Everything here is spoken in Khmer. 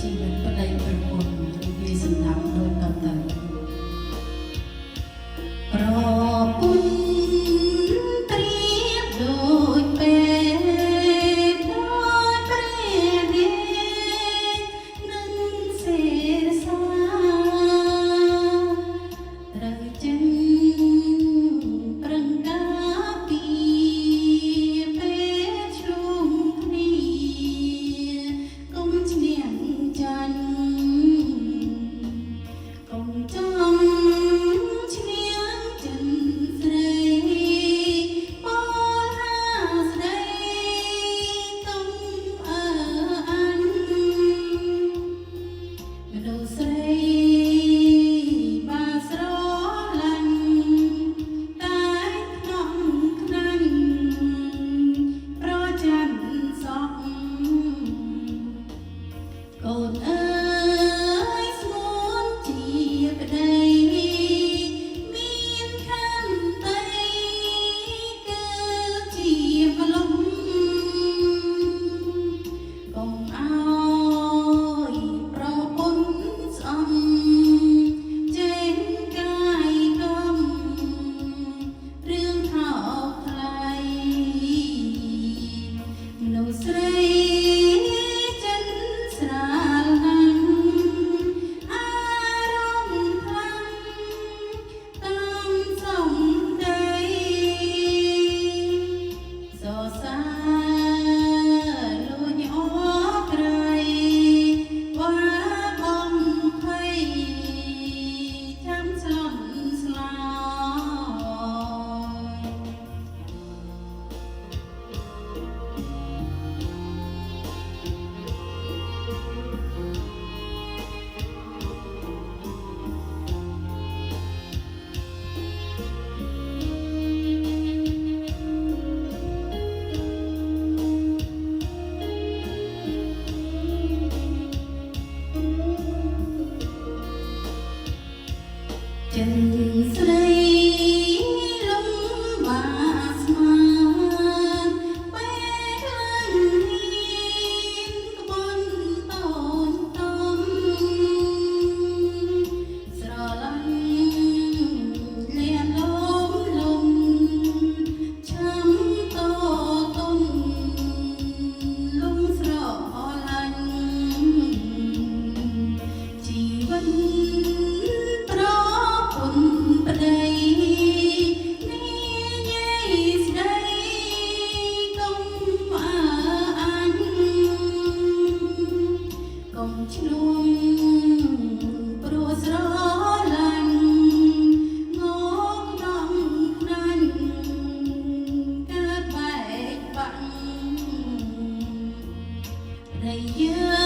ជីវិតប្តីប្រពន្ធនិយាយសម្ដាប់ដូចតទៅប្រពន្ធត្រៀបដូចពេលដូចព្រះរាជនឹងសេរសាត្រូវចិនប្រឹងការពីពេលឈុំគ្នាកុំឈ្នះចាញ់ កុំចង់ឈ្នះចិនស្រីបលហាស្ដីកុំអើអានមនុស្សស្រីបាស្រឡាញ់តែខ្នំខ្នាញ់ប្រច័នសក់ កូនអើយស្ងួនជាប្តីមានខន្តីគឺជាម្លំកុំអោយប្រពន្ធស្អំចេញកាយកំរឿងថោកថ្លៃ មនុស្សស្រីចិនស្រាលណាស់អារម្មណ៍ខ្លាំងតាមសំដីសរសើរលួចអក្រៃវ៉ាបំភ័យចាំស្លន់ស្លោយ ចិនស្រីលំបាស្មានពេលខ្លាំងហ៊ានក្បន់តូនតំស្រឡាញ់លៀនលំលំឆាំតតុនលំស្រឡាញ់ ជីវិតប្រពន្ធប្តីនិយាយស្ដីកុំអើអាញកុំឈ្នួងព្រោះស្រឡាញ់ងកខ្នំខ្នាញ់កើតបែកបាក់ ដីយើ